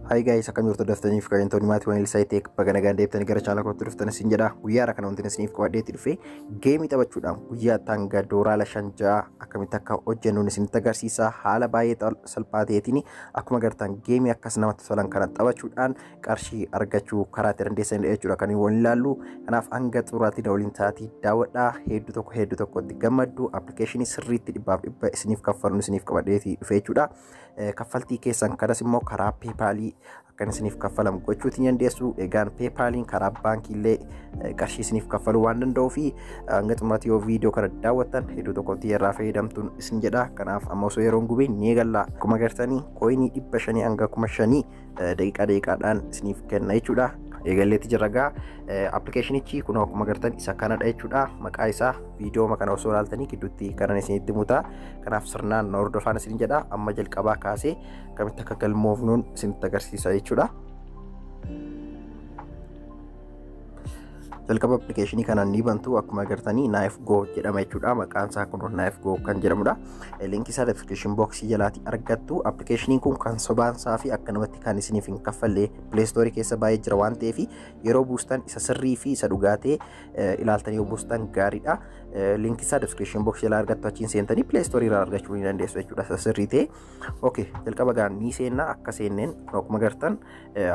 Hi guys, akkam jirtu daftaniif kabajamtoonni maatii Ilsaayiteek baga nagaan deebitanii gara chaanala kootti dhuftan isin jedha. Guyyaa har'a kana wanti isiniif qabadheetti dhufe geemii taphachuudhaan guyyaa hanga doolaara 5-6 akkamitti akka hojjennuun isinitti agarsiisa. Haala baay'ee salphaa ta'eetiin akkuma agartan geemii akkas namatti tolan kana taphachuudhaan qarshii argachuu karaa itti dandeessanidha jechuudha kan waliin ilaallu. Kanaaf hanga xumuraatti na waliin taatii daawwadhaa. Hedduu tokkotti gammaddu. Appilikeeshinii sirriitti 100% isiniif kaffaluun isiniif qabadheetti dhufe jechuudha. Kaffaltii keessan kanas immoo karaa PayPalii akkan isiniif kaffalamu gochuutiin dandeessu. Egaan PayPaliin karaa baankiillee qarshii isiniif kaffaluu waan danda'uu fi hanga xumuraatti yoo viidiyoo kana daawwattan hedduu tokkotti irraa fayyadamtuun isin jedha. Kanaaf amma osoo yeroon gubeen ni eegalla. Akkuma agartanii kooyinii 500 hanga 5000 daqiiqaa daqiiqaadhaan isiniif kenna jechuudha. Eegalleetti jirra gaa. Appilikeeshinichi kun akkuma agartan isa kanadha jechuudha. Maqaa isaa viidiyoo kana osoo ilaaltanii gidduutti kanan isinitti muta. Kanaaf sirnaan na hordofaan isin jedha. Amma jalqabaa kaasee akkamitti akka galmoofnuun isinitti agarsiisa jechuudha. Jalqaba appilikeeshinii kanaan ni bantu. Akkuma agartanii Knife Go jedhama jechuudha. Maqaan isaa kun Knife Go kan jedhamudha. Linkii isaa description box jalaatti argattu. Appilikeeshiniin kun kan sobaansaa fi akkanumatti kan isiniif hin kaffalle Play Store keessa baay'ee jira waan ta'eef yeroo buustan isa sirrii fi isa dhugaa ta'e ilaaltanii yoo buustan gaariidha. Linkii isaa description box jalaa argattu, achiin seentanii Play Store irraa argachuu ni dandeessu jechuudha isa sirrii ta'e. Okay, jalqaba gaan ni seenna. Akka seenneen kun akkuma agartan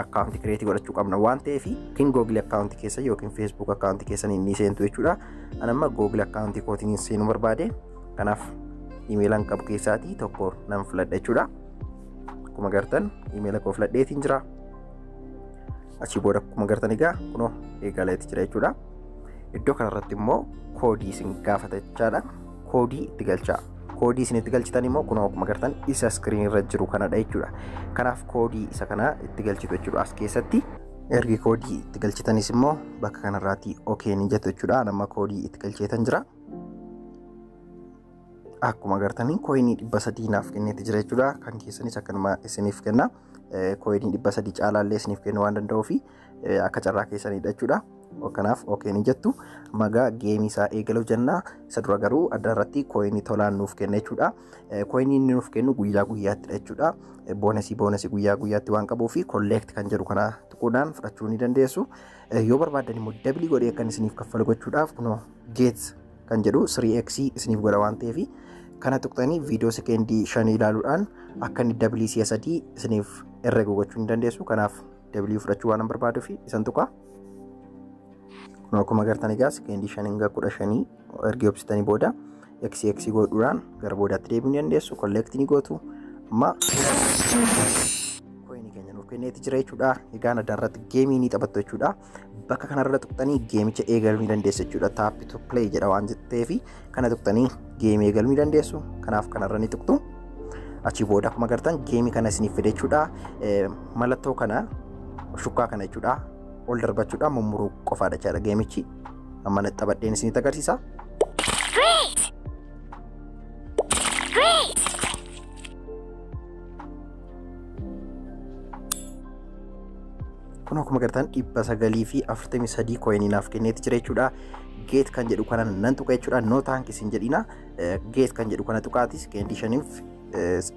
akkaawuntii kireetii godhachuu qabna waan ta'eef yookiin Google akkaawuntii keessa yookiin Facebook akkaawuntii keessan ni seentu jechuudha. Ani amma Google akkaawuntii kootiin seenuu barbaade. Kanaaf iimeelaan qabu keessaatii tokko nan filadha jechuudha. Akkuma agartan iimeela koo filadheetiin jira. Achii booda akkuma agartan egaa kunoo eegaleetti jira jechuudha. Iddoo kanarratti immoo koodii isin gaafata jechaadha. Koodii itti galchaa. Koodii isin itti galchitan immoo kunoo akkuma agartan isa iskiriin irra jiru kanadha jechuudha. Kanaaf koodii isa kana itti galchitu jechuudha as keessatti. Ergi koodii itti galchitanis immoo bakka kanarraatti OK ni jettu jechuudha. Nama koodii itti galcheetan jira. Akkuma agartanii kooyinii 300 naaf kenneetti jira jechuudha. Kan keessanis akkanuma isiniif kenna. Kooyinii 300 caalaallee isiniif kennuu waan danda'uu fi akka carraa keessanidha jechuudha. Kanaaf OK ni jettu. Magaa geemii isaa eegaluu jenna. Isa dura garuu adda irratti kooyinii tolaan nuuf kenna jechuudha. Kooyinii inni nuuf kennu guyyaa guyyaattidha jechuudha. Boonasii guyyaa guyyaatti waan qabuu fi collect kan jedhu kana tuquudhaan fudhachuu ni dandeessu. Yoo barbaadan immoo dabalii godhee akkan isiniif kaffalu gochuudhaaf kunoo get kan jedhu 3x isiniif godha waan ta'eef kana tuqxanii viidiyoo sekeendii 5 ilaaluudhaan akka inni dabalii si'a 3 isiniif herregu gochuu ni dandeessu. Kanaaf dabalii fudhachuu waan barbaaduu fi isan tuqa. Kun akkuma agartan egaa sekeendii 5 hanga 15 ergi obsitanii booda XX godhuudhaan gara boodaatti deebi'uu ni dandeessu. Collect ni gootu. Amma kooyinii keenya nuuf kenneeti jira jechuudha. Egaan adda irratti geemii ni taphattu jechuudha. Bakka kanarra tuqxanii geemicha eegaluu ni dandeessu jechuudha. Tap to play jedha waan ta'eef kana tuqxanii geemii eegaluu ni dandeessu. Kanaaf kanarra ni tuqxu. Achii booda akkuma agartan geemii kana isiniif fide jechuudha. Mallattoo kana shukkaa kana jechuudha. Ol darbachuudhaan mummuruu qofaadha jechuudha geemichi. Amma taphadheen isinitti agarsiisa. Great! Great! Kun akkuma agartan 943 kooyinii naaf kenneeti jira jechuudha. Get kan jedhu kana nan tuqa jechuudha. No thanks isin jedhina. Get kan jedhu kana tuqaatis sekeendii 5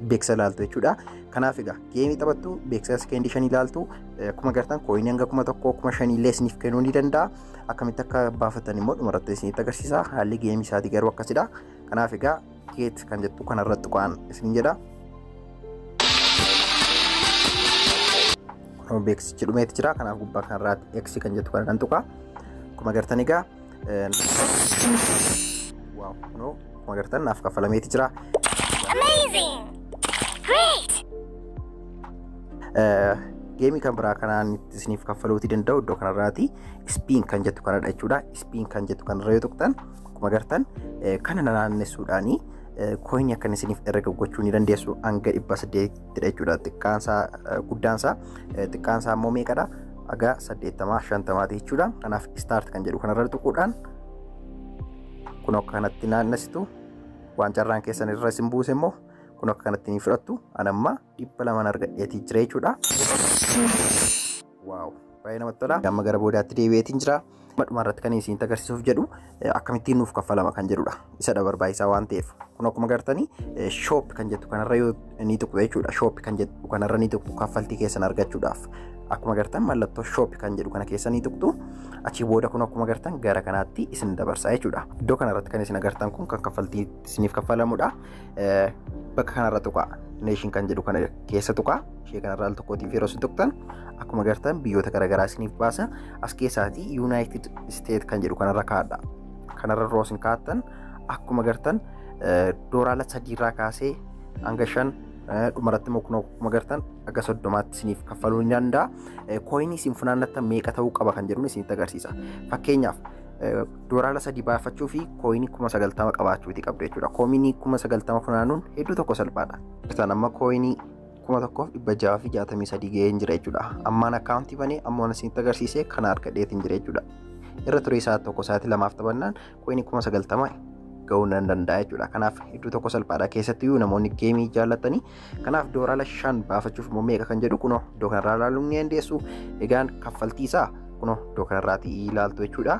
beeksisa ilaaltu jechuudha. Kanaaf egaa geemii taphattu beeksisa sekeendii 5 ilaaltu. Akkuma agartan kooyinii hanga 1000 5000 illee isiniif kennuu ni danda'a. Akkamitti akka baafatan immoo dhumarratti isinitti agarsiisa. Haalli geemii isaatii garuu akkasidha. Kanaaf egaa get kan jettu kanarra tuqaan isin jedha. Kunoo beeksichi dhumeeti jira. Kanaaf gubbaa kanarraatti X kan jettu kana nan tuqa. Akkuma agartan egaa waaw kunoo akkuma agartan naaf kaffalameeti jira. Amazing! Great! Geemii kan biraa kanaan isiniif kaffaluuti danda'u iddoo kanarraati spin kan jettu kanadha jechuudha. Spin kan jettu kanarra yoo tuqxan akkuma agartan kana naannessuudhaani kooyinii akkan isiniif herrega gochuu ni dandeessu hanga 800 jechuudha. Xiqqaansaa guddaansaa xiqqaansaa immoo meeqadha? Haga 80 50 jechuudha. Kanaaf start kan jedhu kanarra tuquudhaan kun akka kanatti naannessitu waan carraan keessan irra isin buuse immoo kun akka kanatti ni fudhattu. Ani amma 200 argadheetii jira jechuudha. Waaw, baay'ee namatti tola. Amma gara boodaatti deebi'eetiin jira. Dhuma irratti kan isinitti agarsiisuuf jedhu akkamittiin nuuf kaffalama kan jedhudha. Isadha barbaachisaa waan ta'eef. Kun akkuma agartanii shop kan jettu kanarra yoo ni tuqxu jechuudha. Shop kan jettu kanarra ni tuqxu kaffaltii keessan argachuudhaaf. Akkuma agartan mallattoo shop kan jedhu kana keessa ni tuqxu. Achii booda kun akkuma agartan gara kanaatti isin dabarsa jechuudha. Iddoo kanarratti kan isin agartan kun kan kaffaltii isiniif kaffalamudha. Bakka kanarra tuqaa. Nation kan jedhu kana keessa tuqaa. Ishee kanarraa al tokkootiif yeroo isin tuqxan akkuma agartan biyyoota garaagaraa isiniif baasa. As keessaatii United State kan jedhu kanarra kaa'adha. Kanarra yeroo isin kaa'attan akkuma agartan $3irraa kaasee hanga 5, dhumarratti immoo kun akkuma agartan hanga 30tti isiniif kaffaluu ni danda'a. Coinii isin funaannattan meeqa ta'uu qaba kan jedhuun isinitti agarsiisa. Fakkeenyaaf, $3 baafachuu fi coinii 90,000 qabaachuuti qabdu jechuudha. Coinii 90,000 funaanuun hedduu tokko salphaadha. Isaan amma coinii 1663 ga'een jira jechuudha. Ammaan akkaawuntii banee ammoo isinitti agarsiisee kana argadheetiin jira jechuudha. Irra turee sa'aat 1, sa'aatii 2f taphannaan coinii 90,000 ga'uu nan danda'a jechuudha. Kanaaf hedduu tokko salphaadha. Keessattiyyuu namoonni gameii jaallatanii. Kanaaf $5 baafachuuf immoo meeqa kan jedhu kunoo iddoo kanarraa ilaaluu ni dandeessu. Egaan kaffaltii isaa kunoo iddoo kanarraati ilaaltu jechuudha.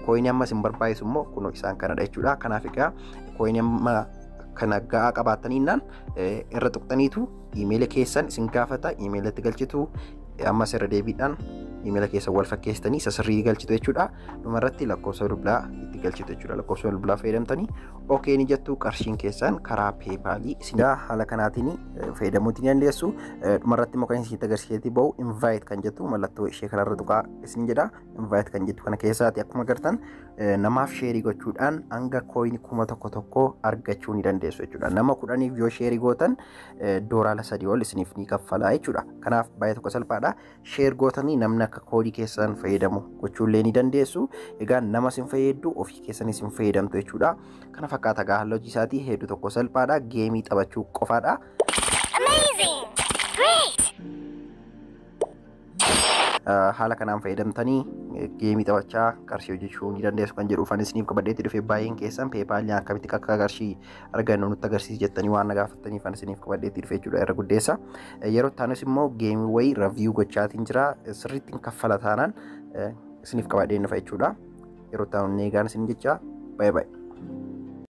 Coinii amma isin barbaachisu immoo kunoo isaan kanadha jechuudha. Kanaaf egaa coinii amma kana ga'aa qabaattaniinnaan irra tuqxaniitu iimeela keessan isin gaafata, iimeelatti galchitu. Ammas irra deebiidhaan iimeela keessan wal fakkeessitanii isa sirrii galchitu jechuudha. Dhumarratti lakkoofsa bilbilaa itti galchitu jechuudha. Lakkoofsa bilbilaa fayyadamtanii okay ni jettu, qarshiin keessan karaa PayPalii isin haala kanaatiin fayyadamuu ni dandeessu. Dhumarratti immoo kan isinitti agarsiisetti bahu invite kan jettu mallattoo ishee kanarra tuqaa isin jedha. Invite kan jettu kana keessaati akkuma agartan namaaf shareii gochuudhaan hanga coinii 1000 argachuu ni dandeessu jechuudha. Nama 10f yoo shareii gootan $3 ol isiniif ni kaffala jechuudha. Kanaaf baay'ee tokko salphaadha. Share gootanii namni akka codeii keessan fayyadamu gochuullee ni dandeessu. Egaa nama isin fayyaddu, ofii keessanis isin fayyadamtu jechuudha. Kana fakkaata gaa haalli hojii isaatii hedduu tokko salphaadha. Gameii taphachuu qofaadha. Amazing! Great! Haala kanaan fayyadamtanii gameii taphachaa qarshii hojjechuu ni dandeessu kan jedhu ufan isiniif qabadheetti dhufe. Baay'een keessan PayPalii akkamitti akka qarshii argannu nutti agarsiisi jettanii waan na gaafattaniif an isiniif qabadheetti dhufe jechuudha irra guddeessa. Yeroo itti immoo gameii wayii review gochaatiin jira, sirriitti kaffala taanaan isiniif qabadheen dhufa jechuudha. Yeroo itti aanu eegaan isin jecha, baay'ee baay'ee.